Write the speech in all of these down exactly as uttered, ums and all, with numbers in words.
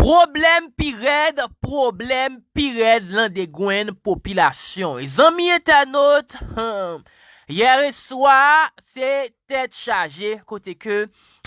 Pwoblèm pi rèd, pwoblèm pi rèd nan degwenn popilasyon. Zanmi entènot, hmm, yè swa, se tèt chaje kote ke,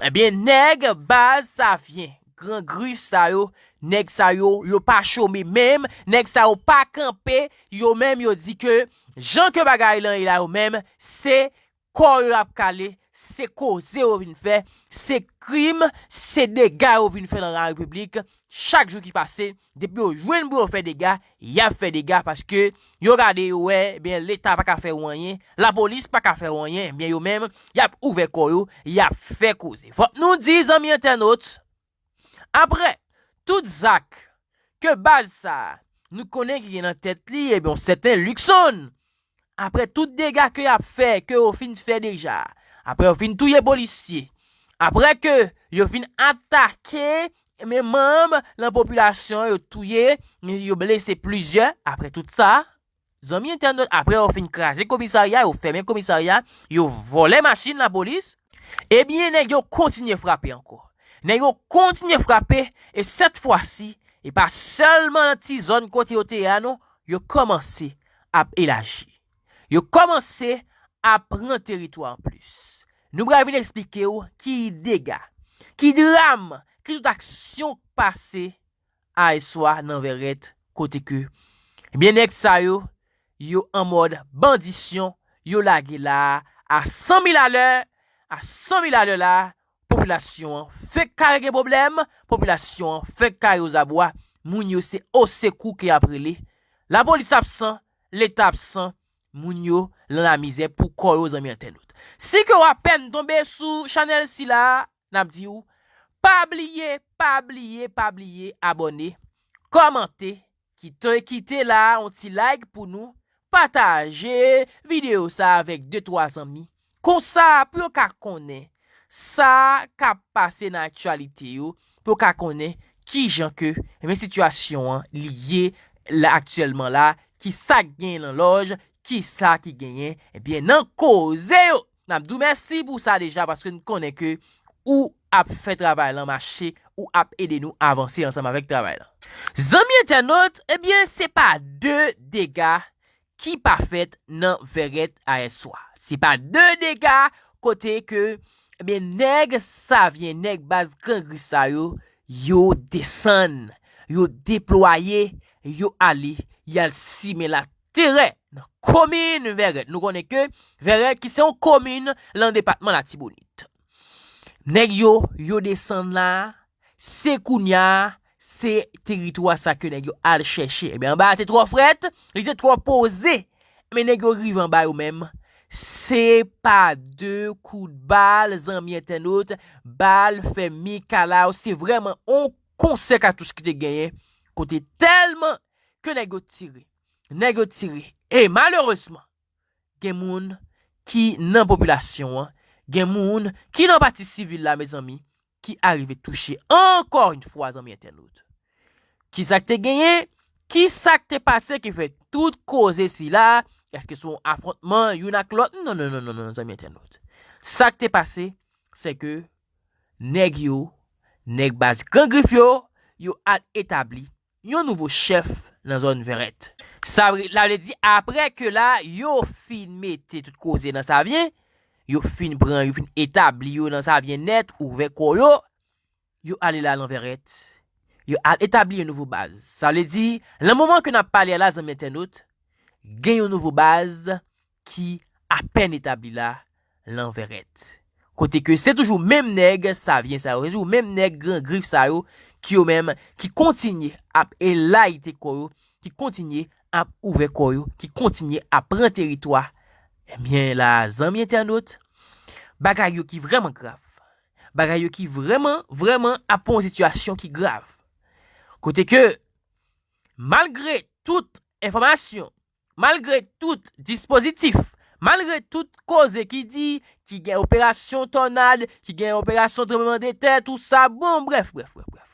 ebyen, nèg baz Savyen, Gran Grif sa yo, nèg sa yo, yo pa chome menm, nèg sa yo pa kanpe, yo menm yo di ke jan ke bagay lan ye la yo menm, se kò yo ap kale, se koze yo vin fè, se krim, se dega yo vin fè nan la repiblik. Chak jou ki pase, depi yo jwenn pou yo fè dega, y ap fè dega paske yo gade yo wè, ebyen, Leta pa ka fè yo anyen, lapolis pa ka fè yo anyen, ebyen, yo menm, y ap ouvè kò yo, y ap fè koze. Fòk nou di, zanmi entènot, apre tout zak ke baz sa a, nou konnen ki gen nan tèt li, ebyen, yon sèten Luckson, apre tout dega ke y ap fè, ke yo fin fè deja, apre yo fin touye polisye, apre ke yo fin atake, men, manm nan popilasyon, yo touye, yo blese plizyè, apre tout sa, zanmi entènot, apre yo fin kraze komisarya, yo fèmen komisarya, yo vòlè machin lapolis, ebyen, nèg yo kontinye frape ankò. Nèg yo kontinye frape, e sèt fwa si, e pa sèlman nan ti zòn kote yo te ye a non, yo kòmanse ap elaji. Yo kòmanse ap pran teritwa anplis. Nou pral vin eksplike w ki dega, ki dram, ki tout aksyon k pase ayè swa nan Vèrèt kote ke, ebyen, nèg sa yo, yo an mòd bandisyon, yo lage la a san mil alè, a san mil alè la, popilasyon an fenk kare gen pwoblèm, popilasyon an fenk kare ozabwa, moun yo se osekou ke y ap rele. Lapolis absan, Leta absan, moun yo lan lamizè pou kò yo, zanmi entènot. Si ke w apèn tonbe sou chanèl sila, n ap di w, pa bliye, pa bliye, pa bliye abòne, kòmante, kite, kite la yon ti like pou nou, pataje videyo sa avèk de twa zanmi. Konsa, pou yo ka konnen sa k ap pase nan aktyalite yo, pou yo ka konnen kijan ke, ebyen, sitiyasyon an li ye la aktyèlman la, ki sa k genyen nan lòj, ki sa ki genyen, ebyen, nan koze yo. N ap di w mèsi pou sa deja, paske n konnen ke ou ap fè travay lan mache, ou ap ede nou avanse ansanm avèk travay lan. Zanmi entènot, ebyen, se pa de dega ki pa fèt nan Vèrèt ayè swa. Se pa de dega kote ke, ebyen, nèg Savyen, nèg baz Gran Grif sa yo, yo desann, yo deplwaye, yo ale, y al simen laterè nan komin Vèrèt. Nou konnen ke Vèrèt ki se yon komin lan depatman Latibonit. Nèg yo, yo desann la, se kounye a, se teritwa sa ke nèg yo al chèche. Ebyen, anba a te twò frèt, li te twò poze. Men nèg yo rive anba yo menm, se pa de kout bal, zanmi entènot, bal fè mikalaw, se vrèman on konsè katouch ki te genyen, kote tèlman ke nèg yo tire. Nèg yo tire. E malerezman, gen moun ki nan popilasyon an, gen moun ki nan pati sivil la, mezanmi, ki arive touche ankò yon fwa, zanmi entènot. Kisa k te genyen? Kisa k te pase ki fè tout koze sila? Èske se yon afwontman youn ak lòt? Non, non, non, non, non, zanmi entènot. Sa k te pase, se ke nèg yo, nèg baz Gran Grif yo, yo al etabli yon nouvo chèf nan zòn Vèrèt. Sa vle, la vle di, apre ke la, yo fin mete tout koze nan Savyen, yo fin pran, yo fin etabli yo nan Savyen nèt, ouvè kò yo, yo ale la nan Vèrèt, yo al etabli yon nouvo baz. Sa vle di, lan moman ke n ap pale a la, zanmi entènot, gen yon nouvo baz ki apèn etabli la, lan Vèrèt. Kote ke se toujou menm nèg Savyen sa yo, se toujou menm nèg Gran Grif sa yo, ki yo menm, ki kontinye ap elayite kò yo, ki kontinye ap ouvè kò yo, ki kontinye ap pran teritwa. Ebyen la, zanmi entènot, bagay yo ki vrèman grav. Bagay yo ki vrèman, vrèman ap pran yon sitiyasyon ki grav. Kote ke, malgre tout enfòmasyon, malgre tout dispozitif, malgre tout koze ki di, ki gen operasyon tònad, ki gen operasyon tranblemanntè, tou sa, bon, brèf, brèf, brèf, brèf.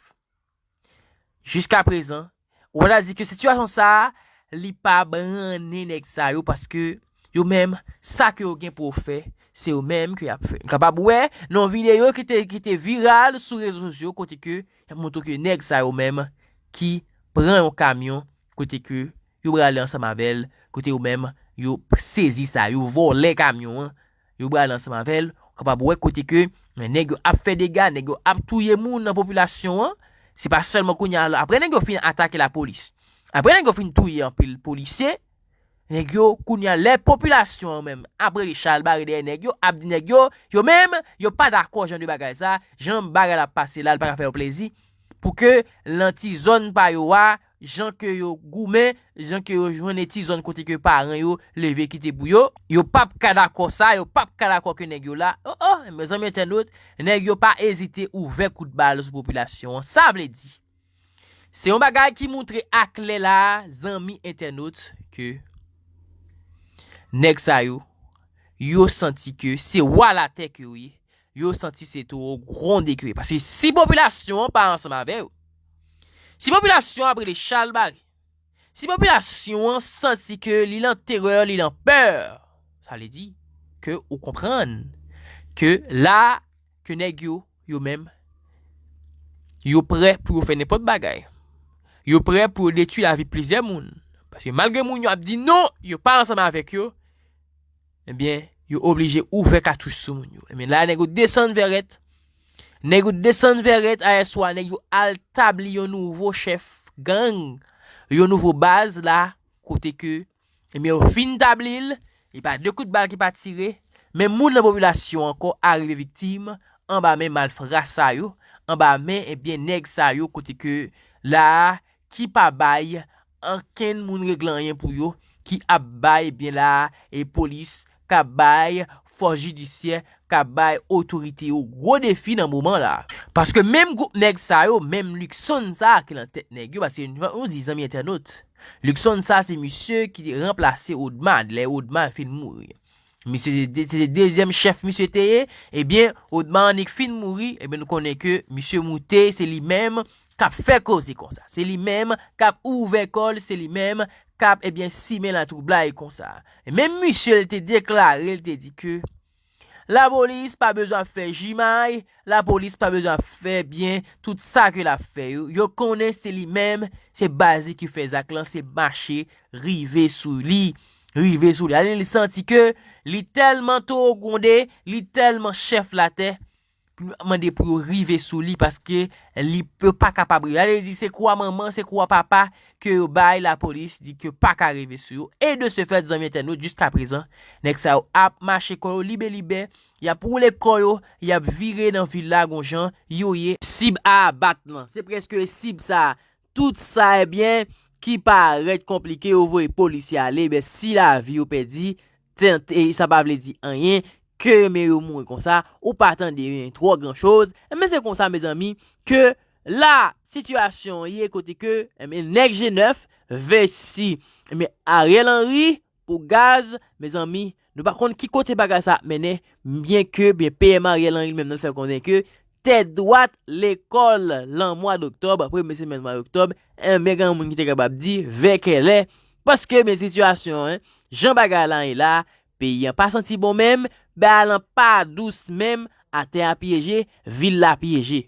Jiska prezan, ou pa ta di ke sitiyasyon sa a, li pa brannen nèg sa yo, paske yo menm, sa ke yo gen pou yo fè, se yo menm ke y ap fè. Nou kapab wè nan yon videyo ki te, ki te viral sou rezo sosyo kote ke y ap montre ke nèg sa yo menm ki pran yon kamyon kote ke yo prale ansanm avè l, kote yo menm yo sezi sa, yo vòlè kamyon an, yo prale ansanm avè l. Ou kapab wè kote ke nèg yo ap fè dega, nèg yo ap touye moun nan popilasyon an. Se pa sèlman kounye a la, apre nèg yo fin atake lapolis, apre nèg yo fin touye anpil polisye, nèg yo kounye a, lè popilasyon an menm ap rele chalbare dèyè nèg yo, ap di nèg yo, yo menm, yo pa dakò jan de bagay sa, jan bagay la ap pase la, l pa ka fè yo plezi, pou ke nan ti zòn pa yo a, jan ke yo goumen, jan ke yo jwenn ti zòn kote ke paran yo leve kite pou yo, yo p ap ka dakò sa, yo p ap ka dakò ke nèg yo la. Oh, oh, mezanmi entènot, nèg yo pa ezite ouvè kout bal sou popilasyon an. Sa vle di, se yon bagay ki montre aklè la, zanmi entènot, ke nèg sa yo, yo santi ke se wa latè ke yo ye, yo santi se towo gronde ke yo ye. Paske si popilasyon an pa ansanm avè yo, si popilasyon an ap rele chalbare, si popilasyon an santi ke li lan terè, li lan pè, sa vle di ke ou konprann ke la, ke nèg yo, yo menm, yo prè pou yo fè nenpòt bagay. Yo prè pou yo detwi lavi plizyè moun. Paske malgre moun yo ap di non, yo pa ansanm avèk yo, ebyen, yo oblije ouvè katouch sou moun yo. Ebyen, la, nèg yo desann vèrèt. Nèg yo desann vèrèt ayè swa, nèg yo al tabli yon nouvo chèf gang, yon nouvo baz la, kote ke, ebyen, yo fin tabli l, e pa de kout bal ki pa tire, men moun nan popilasyon ankò a rive viktim anba men malfra sa yo, anba men, ebyen, nèg sa yo, kote ke la a, ki pa bay ankenn moun regle anyen pou yo, ki ap bay, ebyen, la a, e polis, k ap bay fòs jidisyè, k ap bay otorite yo gwo defi nan moman la. Paske menm gwoup nèg sa yo, menm Luckson sa a ki lan tèt nèg yo, paske nou di zanmi entènot, Luckson sa a se misye ki ranplase Odma, lè Odma fin mouri. Misye se de-, se dezyèm chèf misye te ye, ebyen, Odma annik fin mouri, ebyen, nou konnen ke misye moute, se li menm k ap fè koze konsa. Se li menm k ap ouvè kò l, se li menm k ap, ebyen, simen latwoublay konsa. E menm misye, l te deklare, l te di ke lapolis pa bezwen ap fè jimay, lapolis pa bezwen ap fè byen tout sa ke l ap fè yo. Yo konnen se li menm, se baz li ki fè zak lan, se mache rive sou li, rive sou li. Ale, li santi ke li tèlman towo gwonde, li tèlman chèf latè, mande pou yo rive sou li paske li pe, pa kapab rive. Ale, li di se kou a manman, se kou a papa ke yo bay lapolis, di ke pa ka rive sou yo. E de ce fait, zanmi entènot, jiskaprezan, nèg sa yo ap mache kò yo libelibè, y ap woule kò yo, y ap vire nan vil la, gon jan yo ye sib a abat lan. Se prèske sib sa a. Tout sa, ebyen, ki parèt konplike, yo voye polisye ale, ebyen, si lavi yo pèdi, tante, e sa pa vle di anyen, ke men yo mouri konsa, ou pa tande anyen twò gran choz. Ebyen, se konsa, mezanmi, ke la sitiyasyon ye kote ke, ebyen, nèg G nèf vesti, ebyen, Ariel Henry pou gaz, mezanmi, nou pa konn ki kote bagay sa ap mennen, byen ke, byen, P M Ariel Henry li menm nan fè konnen ke tèt dwat lekòl lan mwa doktòb, premye semèn mwa doktòb, enben, gen moun ki te kapab di vè kèlè, paske, byen, sitiyasyon an, jan bagay la ye la, peyi an pa santi bon menm, bagay lan pa dous menm, atè a pyeje, vil la pyeje.